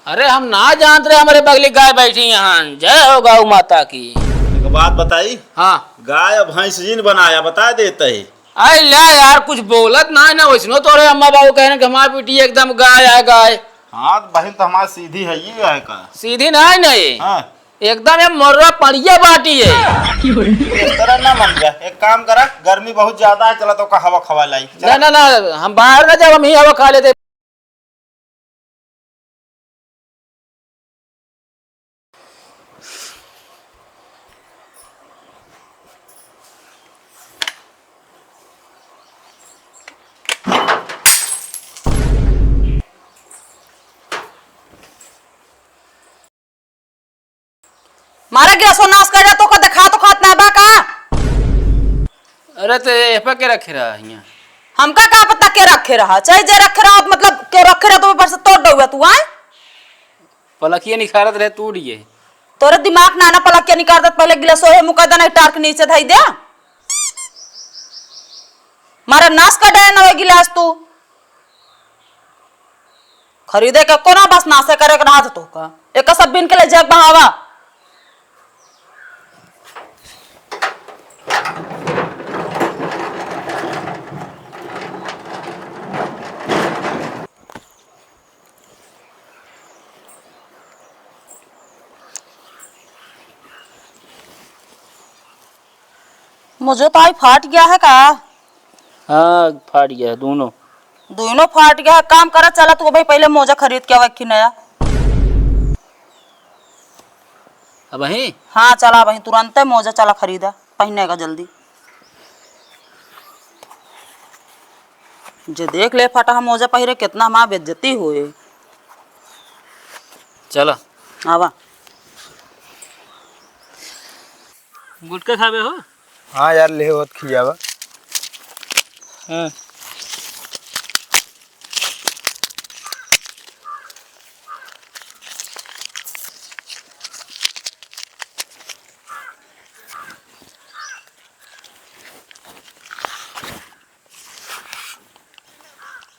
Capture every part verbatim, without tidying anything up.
अरे हम ना जानत रहे, हमरे बगली गाय बैठी यहाँ। जय हो गौ माता की। एक बात बताई। हाँ। गाय और भैंस जिन बनाया, बता देते ही। अरे ला यार, कुछ बोलत ना है ना, वैसनो तोरे अम्मा बाबू कहन कि हमार बेटी एकदम गाय है, गाय। हाँ, तो बहिन तो हमार सीधी है, ये है का? सीधी ना है, नहीं। हाँ। एकदम ये मोर्रा पड़िया बाटी है। इस तरह ना मन जा, एक काम करा, गर्मी बहुत ज्यादा है, चला तो का हवा खवा लाई। चला। ना, ना, ना, हम बाहर ना जाब, हम ही हवा खा लेते। मारा गिलासो नाश कर जा, तोका देखा तो खात ना बा का? अरे, तो एह पर के रखे रहा हियाँ? हमका का पता के रखे रहा, चाहे जे रखे रहा, मतलब, के रखे रहा, तो ऊपर से तोड़ दउआ तू, आय? पलकिया निखारत रहे, तोड़ दिए। तोरे दिमाग ना, ना पलकिया निकाल दे, पहले गिलासो हे मुका दे, नहीं टार के नीचे धई दे। मारा नाश कर दे नवे गिलास तू। खरीदे के कोनो बस नाशे करे के रहत तोका। एक सब बिन के ले जाके बहावा। मुझे तो आई फाट गया है का? हाँ, फाट गया है दोनों। दोनों फाट गया है। काम करा, चला तू भाई पहले मोजा खरीद के आवा एक नया। अबहीं? हाँ, चला अबहीं तुरंते मोजा चला खरीदा, पहने का जल्दी। जे देख ले फटा मोजा पहिरे, कितना हमार बेइज्जती होए। चला। आवा। गुटखा खाबे हो? हाँ यार, ले होत खियावा। हाँ।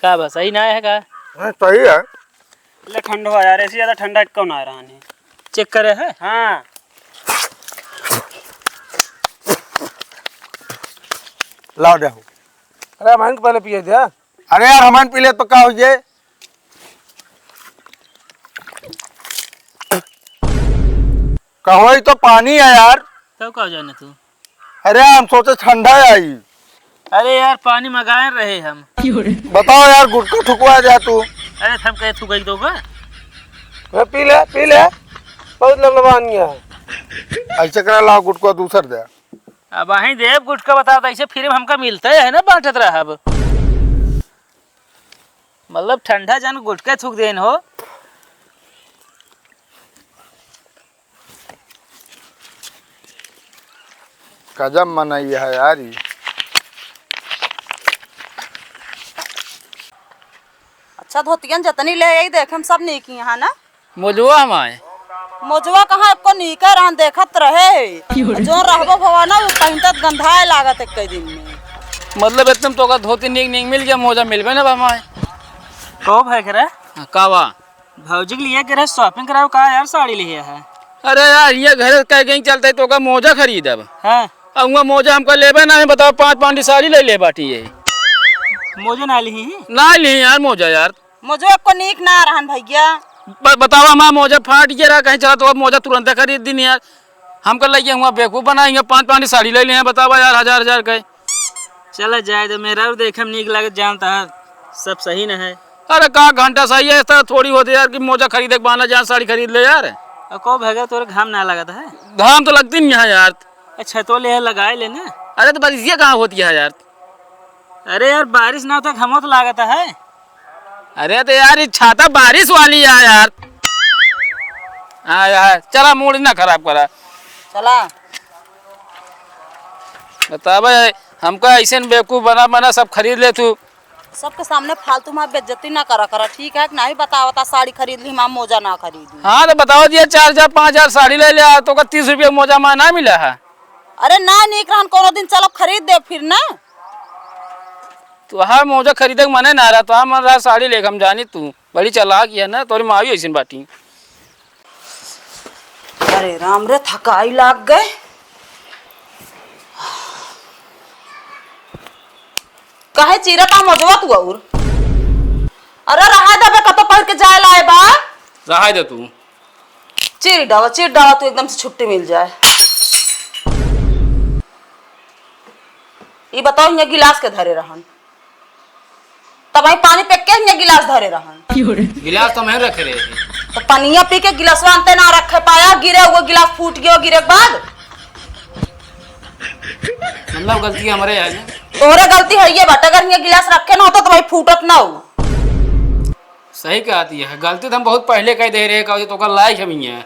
का बा, सही ना है का? हाँ, सही है। ले ठंडो है यार, ऐसे ज्यादा ठंडा कौन आ रहा है? चेक करे है? हाँ। लाओ दे। अरे, हमन के पहले पिए दे। अरे यार, हमन पी ले तो का हो जाए? कहो, ई तो पानी है यार। तब का हो जाने तू? अरे, हम सोचे ठंडा आई। अरे यार, पानी मंगाए रहे हम। बताओ यार, गुटखा थुकवा दे तू। अरे, हम कहे थुकई दोगा? ए, पी ले, पी ले, बहुत लंगड़वानी है। ऐसे करा, लाओ गुटखा दूसर दे। अबहीं देब गुटखा, बता, तो ऐसे फ्री में हमका मिलते है ना, बांटत रहब। मतलब ठंडा जान गुटखा थूक देन हो। गजब मनई है यार ई। अच्छा, धोतियन जतनी ले आई, देखे में सब नीक ही है ना? मोजवा हमारे। मोजवा कहाँ, एको नीके रहन, देखत रहे। जो रहबो भवा ना, वो पहिनत गंधाए लागत एक कई दिन में। मतलब एकदम तोका धोती नीक नीक मिल गया, मोजा मिलबे ना बा हमारे। कहो भाई करे? हाँ, का बा? भौजी के लिए के रहे shopping कराओ का यार, साड़ी लिए है। अरे यार, ये घर कह गई चलते तो का मोजा खरीदब। हाँ। अब हुआ मोजा हमका लेबे ना है, बताओ, पाँच पाँच साड़ी ले ले बाटी है। मोजा ना ली ही? ना ली यार मोजा यार। मोजो एको नीक ना रहन भैया। ब-, बतावा, हमार मोजा फाट गया रहा, कहीं चला तो अब मोजा तुरंत खरीद दिन यार। हमका लगे हुआ बेवकूफ बनाएंगे, पाँच पाँच साड़ी ले लिए हैं, बतावा यार, हजार हजार के। चला जाए दे, मेहरारू देखे में नीक लागत, जानता है, सब सही न है। अरे का घंटा सही है, इस तरह थोड़ी होती यार कि मोजा खरीदे के बहाना जान साड़ी खरीद ले यार। और को भैया तोरे घाम ना लगत है? घाम तो लगती नहीं है यार। अच्छा तो ले लगाए लेना। अरे तो बारिश ये कहाँ होती है यार? अरे यार बारिश ना होता घामो तो लागत है। अरे तो यार ये छाता बारिश वाली है यार। हाँ यार चला मूड ना खराब करा। चला। बतावा, हमका ऐसे न बेवकूफ बना बना सब खरीद ले तू। सबके सामने फालतू में बेइज्जती ना करा करा, ठीक है कि नहीं? बतावता साड़ी खरीद ली, हम मोजा ना खरीदी। हाँ तो बतावा दिया, चार हजार पाँच हजार साड़ी ले ले आ, तो का तीस रुपया मोजा में ना मिला है? अरे ना नीक रहन, कोनो दिन चलो खरीद दे फिर ना। तोहार मोजा खरीदे के मने ना रहा, तोहार मन रहा साड़ी लेके हम जानी तू। बड़ी चालाक है ना, तोरी माँ भी ऐसे बाटी। अरे राम रे, थकाई लाग गए। काहे चीरत आ मोजवा तू और? अरे रहा दे बे, कतो पहिर के जाए लाए बा। रहा दे तू। चीर डावा, चीर डावा, तू एकदम से छुट्टी मिल जाए। ई बताओ, हियाँ गिलास के धरे रहन? तब वही पानी पे के हियाँ गिलास धरे रहन? गिलास तो मैं रखे रहे थे। तो पनिया पी के गिलासवा अंते ना रखे पाया, गिरे हुए गिलास फूट गयो, गिरे के बाद। मतलब गलती हमरे है ना? तोहरे गलती है ये बात, अगर हियाँ गिलास रखे ना होता तो भाई फूटत ना हो। सही कहती है, गलती तो हम बहुत पहले कह दे रहे, कहते तो ओकर लायक हम ही हैं।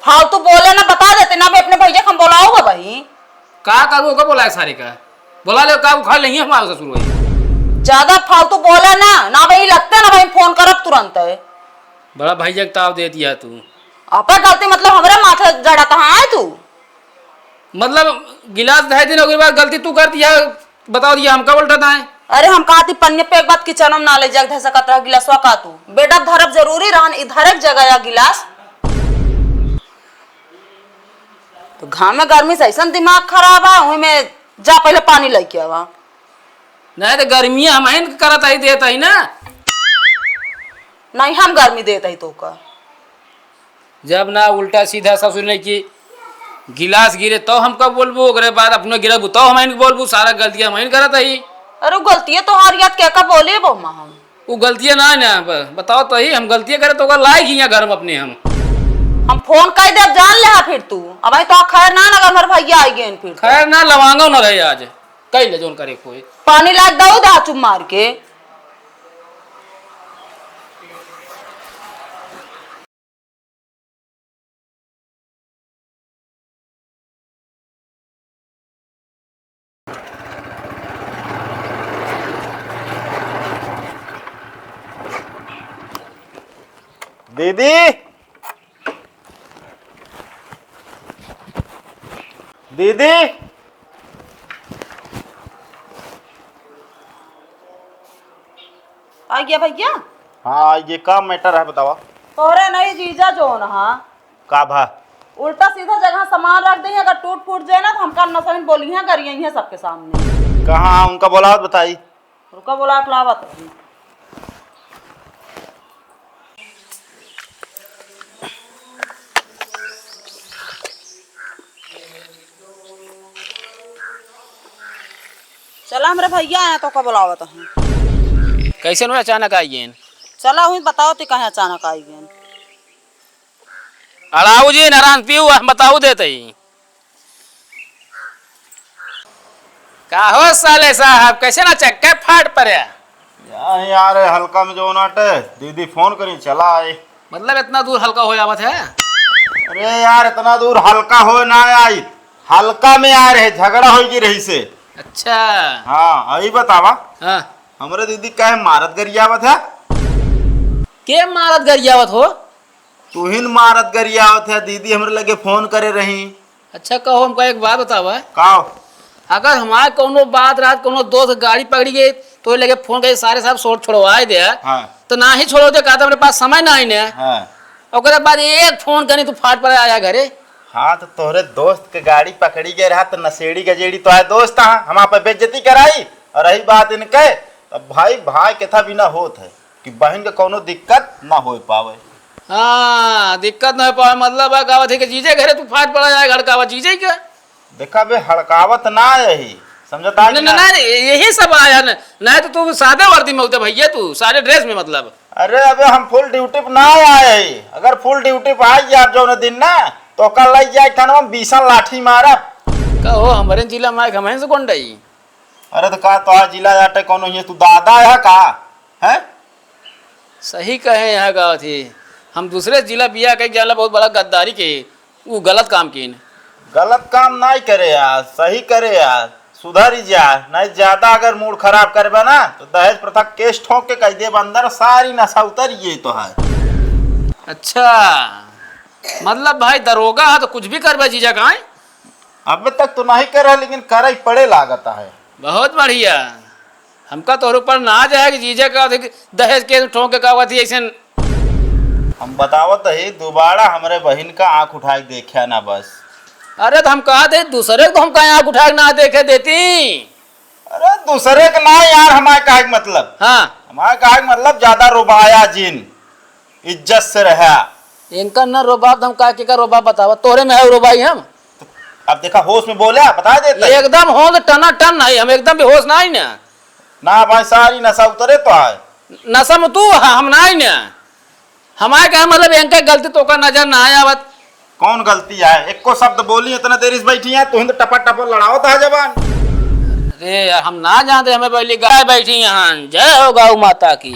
फालतू बोले ना, बता देते ना, मैं अपने भैया को हम बोलाऊंगा भाई। का करू ओकर बोलाए सारे का? बोला ले का उखाड़ लेंगे हमारे ससुर भाई। ज्यादा फालतू बोले ना, ना भाई लगते ना भाई, फोन करब तुरंत है। बड़ा भैया के ताव दे दिया तू। आपे गलती मतलब हमरे माथे जड़ा कहाँ है तू? मतलब गिलास ढाई दिन हो गई बार गलती तू कर दिया, बताओ दिया हमका उल्टा दाएं। अरे हम कहा थी पन्ने पे एक बात किचन में ना ले जाके धर सकत रह गिलासवा का तू? बेटा धरब जरूरी रहन, इधर एक जगह या गिलास। तो घाम में गर्मी से ऐसा दिमाग खराब है, वही में जा पहले पानी लेके आवा। नहीं तो गर्मी हम आइन करत आई देत आई ना। नहीं हम गर्मी देत आई तो का। जब ना उल्टा सीधा ससुर ने कि गिलास गिरे तो हम कब बोलबू, ओकरे बाद अपना गिरबू तो हम आइन बोलबू, सारा गलतियाँ हम आइन करत आई। अरे वो गलतियाँ तो हर याद क्या का बोले बो माँ हम। वो गलतियाँ ना ना ब-, बताओ तो ही हम गलतियाँ करे तो ओकर लायक ही यहाँ घर में अपने हम। हम फोन कर देब जान ले हा फिर तू। अब आई तो खैर ना ना अगर हमारे भैया आई गए फिर तो। खैर ना लवांगो ना रहे आज। कई ले जोन करे कोई। पानी लाग दऊ दा चुप मार के। दीदी, दीदी। आ गया भैया? हाँ, ये का मैटर है बतावा? तोहरे नहीं जीजा जोन हा। का भा? उल्टा सीधा जगह सामान रख दे, अगर टूट फूट जाए ना तो हमका नसहिन बोली है, गरिया है सबके सामने। कहाँ उनका बोलावत बताई? रुका बोला के लावत हई। चला हमरे भैया आए तो का बोलावत हई। कैसे नु अचानक आई गेन? चला हुई बताओ ती काहे अचानक आई गेन। अड़ाऊ जी, नारायण पीऊ, हम बताऊ देत ही। का हो साले साहब, कैसे ना चक्के फाट पड़े? या यार, हल्का में जो नाटे, दीदी फोन करी, चला आए। मतलब इतना दूर हल्का हो आवत है? अरे यार, इतना दूर हल्का हो ना आई, हल्का में आ रहे, झगड़ा होई की रही से। अच्छा। हाँ, अभी बतावा। हाँ। हमरे दीदी काहे मारत गरियावत है? के मारत गरियावत हो? तुहिन मारत गरियावत है, दीदी हमरे लगे फोन करे रही। अच्छा कहो, हमका एक बात बतावा। का? अगर हमार कौनो बात रात कौनो दोस्त गाड़ी पकड़ी गई, तो लगे फोन करे, "सारे साहब शोर छोड़वाए दे।" हाँ। तो ना ही छोड़ो दे, कहता, "मेरे पास समय ना ही ने।" हाँ। ओकरे बाद एक फोन करी, तू फाट पड़े आया घरे। हाँ, तो तोहरे दोस्त के गाड़ी पकड़ी गए रहा, तो नशेड़ी गजेड़ी तो आए दोस्त, हाँ, हम आप बेइज्जती कराई। और रही बात इनके, तो भाई, भाई के था बिना होत है। कि बहिन के कौनो दिक्कत ना होए पावे। हाँ, दिक्कत ना होए पावे, मतलब है, कहवत है कि जीजे घरे तू फाट पड़ा जाए, हड़कावा जीजे के। देखा बे, हड़कावत ना यही, समझता है न, कि न, ना? ना, यही सब आया न, नहीं तो तू सादे वर्दी में होते भैया, तू सादे ड्रेस में मतलब। अरे अबे हम फुल ड्यूटी पे ना आए ही, अगर फुल ड्यूटी पे आ गया आप जौन दिन ना, तो कल लग जाए थाना में बीसन लाठी मारब। कहो, हमारे जिला में आए, हमें से कौन डई? अरे तो का तोहार जिला जाटे कौनो हिये, तू दादा है का? हैं? सही कहे यहाँ का थी, हम दूसरे जिला बिया के जाला बहुत बड़ा गद्दारी के, ऊ गलत काम कीन। गलत काम नहीं करे यार, सही करे यार, सुधर ही जा, नहीं ज्यादा अगर मूड खराब करबे ना तो दहेज प्रथा केस ठोक के कह देब अंदर, सारी नशा उतर ये तो है। अच्छा, मतलब भाई दरोगा है तो कुछ भी करबे जीजा का है? अब तक तो नहीं करे लेकिन करे ही पड़े लागत है। बहुत बढ़िया। हमका तोहरे ऊपर नाज है कि जीजा का अधिक दहेज के ठोंक के कहवत ही ऐसन। हम बतावत ही, दोबारा हमरे बहिन का आँख उठा के देखा ना बस। अरे तो हम कहा थे दूसरे को, हम कहा आँख उठा के ना देखे देती। अरे दूसरे के ना यार, हमारे कहे के मतलब। हाँ। हमारे कहे के मतलब ज्यादा रुबाया जिन, इज्जत से रहा। इनका न रोबाब, तो हम का के का रोबाब बतावा, तोरे में है रोबाई हम। अब देखा, होश में बोला, बता देता है। एकदम होश टना टन नहीं, हम एकदम भी होश ना ही ना। ना भाई, सारी नशा उतरे तो आए। नशा में तू है, हम ना ही ना। हमारे का मतलब इनका गलती तो का नजर ना आया आवत। कौन गलती है? एको शब्द बोली इतना देर इस बैठी है, तुहिन तो टपा टपा लड़ावत है जबान। अरे यार, हम ना जानते, हमें पहले गाय बैठी यहाँ। जय हो गौ माता की।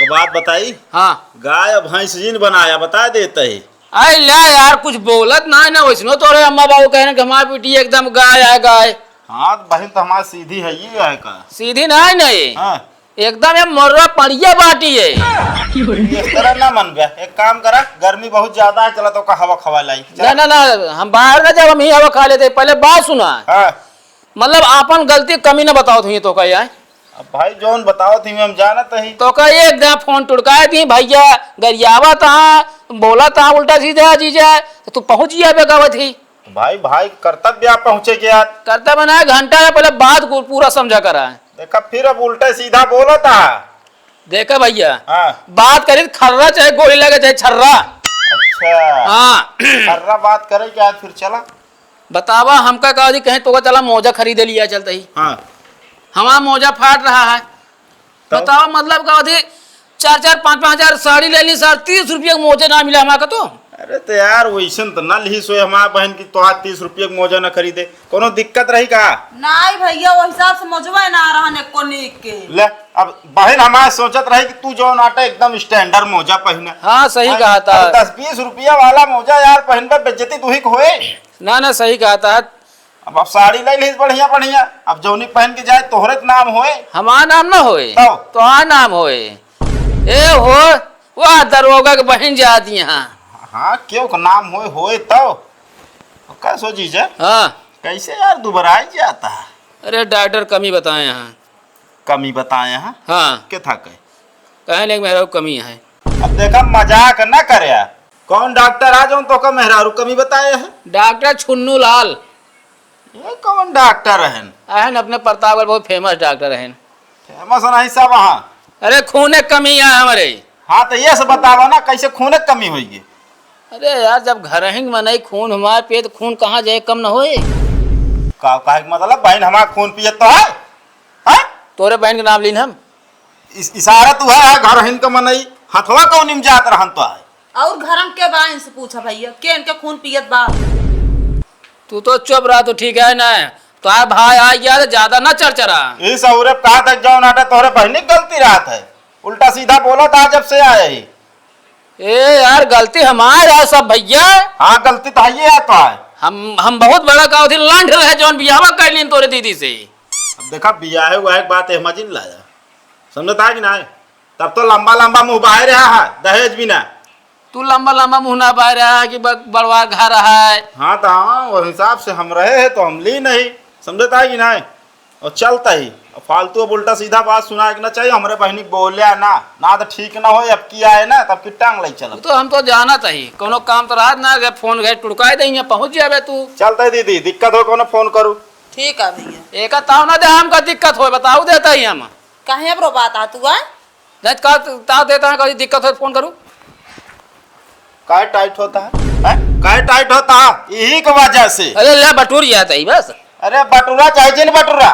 एक बात बताई। हाँ। गाय और भैंस जिन बनाया, बता देते ही। अरे ले यार, कुछ बोलत ना है ना, वैसनो तोरे अम्मा बाबू कहने कि हमारी बेटी एकदम गाय है, गाय। हाँ, तो बहिन तो हमारी सीधी है, ये है का? सीधी ना है, नहीं। हाँ। एकदम ये मोर्रा पड़िया बाटी है। इस तरह ना मन बे, एक काम करा, गर्मी बहुत ज्यादा है, चला तो का हवा खवा लाई, चला। ना, ना, ना, हम बाहर ना जाब, हम ही हवा खा लेते। पहले बात सुना। हाँ। मतलब आपन गलती कमी ना बतावत हुई तो का यार। अब भाई जौन बतावत ही हम जानत ही। तो का एक दे फोन टुड़काए दी भैया, गरियावत हाँ, बोलत हाँ उल्टा सीधा जीजा, तो तू पहुँच गया बेगावत ही। भाई, भाई, कर्तव्य आप पहुँचे के यार। कर्तव्य ना, घंटा है, पहले बात को पूरा समझा करा है। देखा, फिर अब उल्टा सीधा बोलत है। देखा भैया, हाँ। बात करी तो खर्रा चाहे गोली लगे चाहे छर्रा। अच्छा। हाँ। खर्रा बात करे क्या फिर चला? बतावा, हमका का जी कहें तो का चला मोजा खरीदे लिया चलता ही। हाँ। हमारा मोजा फाट रहा है। तब? बताओ, मतलब का अवधि चार चार पाँच पाँच हजार साड़ी ले ली सर, तीस रुपया के मोजे ना मिला हमारा का तो। अरे तो यार, वैसन तो ना लिही सोए हमार बहन की तोहार तीस रुपया के मोजा ना खरीदे, कोनो दिक्कत रही का? नाई भैया, वो हिसाब से मोजवा ना रहन एको नीक के। ले, अब बहन हमार सोचत रही कि तू जौन आटा एकदम standard मोजा पहिने। हाँ, सही हाँ, कहा था। अब दस बीस रुपया वाला मोजा यार पहिनबे, बेइज्जती तू ही के होए। ना, ना, सही कहा था। अब, अब साड़ी ले लीस बढ़िया, बढ़िया। अब जौनी पहन के जाए, तोहरे त नाम होए। हमार नाम ना होए, तब? तोहार नाम होए। ए हो, वाह, दरोगा के बहिन जाती यहाँ। हाँ, क्यों का नाम होए, होए तब? का सोची जा? हाँ। कैसे यार दुबराई जाता है? अरे, डॉक्टर कमी बताए हैं। कमी बताए हैं? हाँ। के था कहे? कहे नहीं, मेरा कमी है। अब देखा, मजाक ना करे। कौन डॉक्टर आ जौन तोका मेहरारू कमी बताए है? डॉक्टर छुन्नू लाल। ये कौन डॉक्टर रहन? अहन अपने प्रतापगढ़ बहुत famous डॉक्टर रहन। Famous नहीं सब वहाँ। अरे खूने कमी है हमरे। हाँ तो ये से बतावा ना कैसे खूने कमी होइगी? अरे यार जब घर ही में नहीं खून हमारे पिए तो खून कहाँ जाए कम न होए? का, काहे के मतलब बहन हमार खून पियत तो है? हैं? तोरे बहन के नाम लीन हम। इस, इशारा तू है, है घर हिन के मनई, हथवा कौनी में जात रहन तो है। और घरम के बा इनसे पूछा भैया, के इनके खून पियत बा? तू तो चुप रहा, तू ठीक है ना? तो आ भाई आ गया तो ज्यादा ना चरचरा। ई सौरभ कहा था जौन आटा तोहरे बहनी के गलती रहत है, उल्टा सीधा बोला था जब से आए ही। ए यार, गलती हमार है सब भैया। हाँ, गलती तो है ही है तो है। हम, हम बहुत बड़ा का उठी लांड रहे जौन बियाहवा कर लीन तोरे दीदी से। अब देखा, बियाहे हुआ एक बात एहमा जिन लाया, समझता है कि ना? तब तो लंबा लंबा मुँह बाहे रहा है, दहेज बिना। तू लंबा लंबा मुँह ना बाहे रहा है कि ब-, बड़वा घर है। हाँ तो हाँ, वो हिसाब से हम रहे हैं तो हम ली नहीं, समझता है कि ना? और चलता ही। अब फालतू अब उल्टा सीधा बात सुनाए के ना चाहिए, हमरे बहनी बोल्या ना, ना तो ठीक ना होए, अब की आए ना, तब की टांग लई चलब। तो हम तो जानत ही, कोनो काम तो रहत ना, अगर फोन गए टुड़काए दे, यहाँ पहुँच जाबे तू। चलता ही दीदी, दिक्कत हो कोनो फोन करू। ठीक है भैया। एका ताव ना दे, हमका दिक्कत होए, बताऊ देता ही हम। काहे अब रोबात आ तू, आ? नहीं, का ताव देता है, कभी दिक्कत होए, फोन करू। काहे टाइट होता है? हैं? काहे टाइट होता है? यही के वजह से। अरे ले, बटुर जाता ही बस। अरे बटुरा चाहे जिन बटुरा,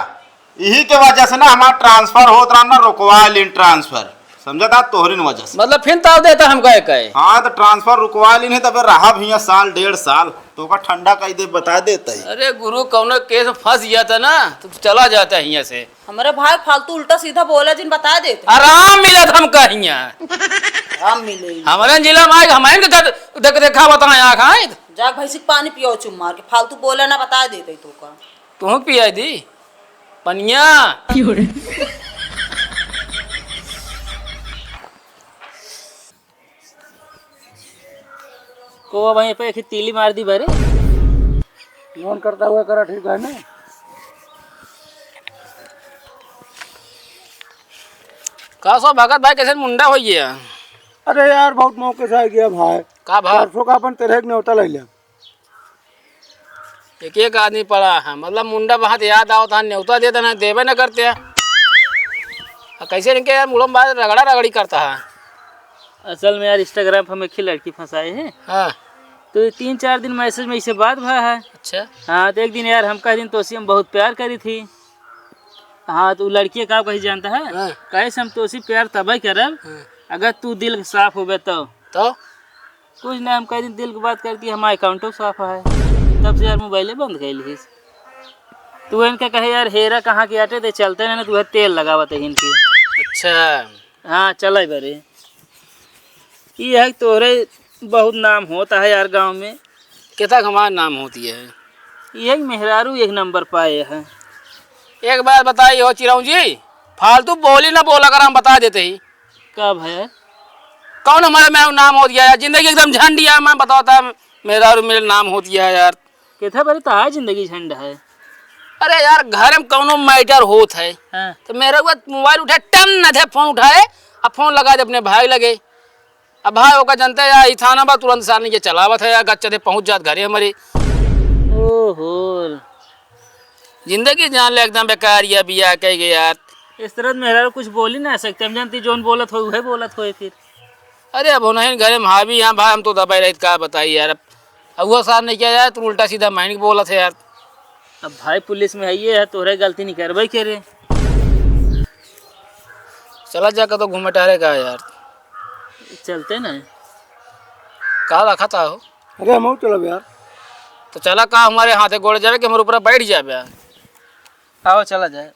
यही के वजह से ना हमार ट्रांसफर होत रहा ना, रुकवा लीन ट्रांसफर, समझा था, तोहरी न वजह से। मतलब फिर ताव देता हम कहे कहे। हाँ तो ट्रांसफर रुकवा लीन है, तबे रहा भैया साल डेढ़ साल, तो का ठंडा कह दे, बता देता ही। अरे गुरु, कौनो केस में फंस गया था ना, तो तू चला जाता है यहाँ से। हमारे भाई फालतू उल्टा सीधा बोला जिन, बता देते। आराम मिलत हम कहिया। आराम मिले। हमारे जिला में आए, हमारे इनके देख, देख, देखा बताए आँख आए। जा भैंसी के पानी पियो चुप मार के, फालतू बोला ना, बता देते तो का। तू पिया दी पनिया। को भाई पे एक तीली मार दी बारे। मन करता हुआ करा, ठीक है ना? का सो भगत भाई, कैसे मुंडा होइ गया? अरे यार, बहुत मौके से आ गया भाई। का भाई? परसों का अपन तेरह के न्योता ले लिया। एक एक आदमी पड़ा है, मतलब मुंडा बहुत याद आवत है, न्योता दे देना, देबे न करते हैं। आ, कैसे इनके यार मुड़म बाज रगड़ा रगड़ी करता है। असल में यार, Instagram पर हम एक ही लड़की फंसाए हैं। हाँ। तो ये तीन चार दिन message में इसे बात भा है। अच्छा। हाँ, तो एक दिन यार हम कह दिन तोसी हम बहुत प्यार करी थी। हाँ, तो लड़की का कही जानता है? हाँ। कहे से हम तोसी प्यार तबे करब, हाँ। अगर तू दिल के साफ होबे तो। तो? कुछ नहीं, हम कह दिन दिल की बात करती, हमारा अकाउंटो साफ है। तब से यार मोबाइले बंद कर लीस। तू इनका कहे यार, हेरा कहाँ के आटे ते चलते नहीं ना, तू है तेल लगावत है इनकी। अच्छा। हाँ, चले बरे। ये है कि तोहरे बहुत नाम होता है यार गांव में। कितना हमारा नाम होती है? ये मेहरारू एक नंबर पाए है। एक बात बताई हो चिरऊ जी, फालतू बोली ना बोला कर, हम बता देते ही। का भय? कौन हमारे में नाम होती है यार? जिंदगी एकदम झंड है, मैं बताता, मेहरारू मेरे नाम होती है यार। कितना बड़ी तो है जिंदगी झंड है। अरे यार, घर में कौनो matter होत है, हाँ। तो मेहरारू मोबाइल उठाए, टन न थे फोन उठाए, अब फोन लगा दे अपने भाई लगे। अब भाई ओका जनते यार, ई थाना बा, तुरंत सारनी के चलावत है यार, गच्चा दे पहुँच जात घरे हमरे। ओहो। जिंदगी जान ले एकदम बेकार, ये बियाह कह गए यार। इस तरह मेहरारू कुछ बोल ही ना सकते, हम जानती जोन बोलत हो, वही बोलत होए फिर। अरे अब नहीं घरे में हावी यहाँ भाई, हम तो दबाई रहित, का बताई यार। अब अब वो सार नहीं किया यार, तुम उल्टा सीधा माइंड बोलत है यार। अब भाई पुलिस में है, ये है, तोहरे गलती नहीं करबे के रे। चला जा कतो घूमे टहरे का यार। चलते ना। का रखा था हो? अरे हम चलब यार। तो चला का हमारे हाथे गोड़े जावे कि हमारे ऊपर बैठ जावे यार? आओ चला जाए।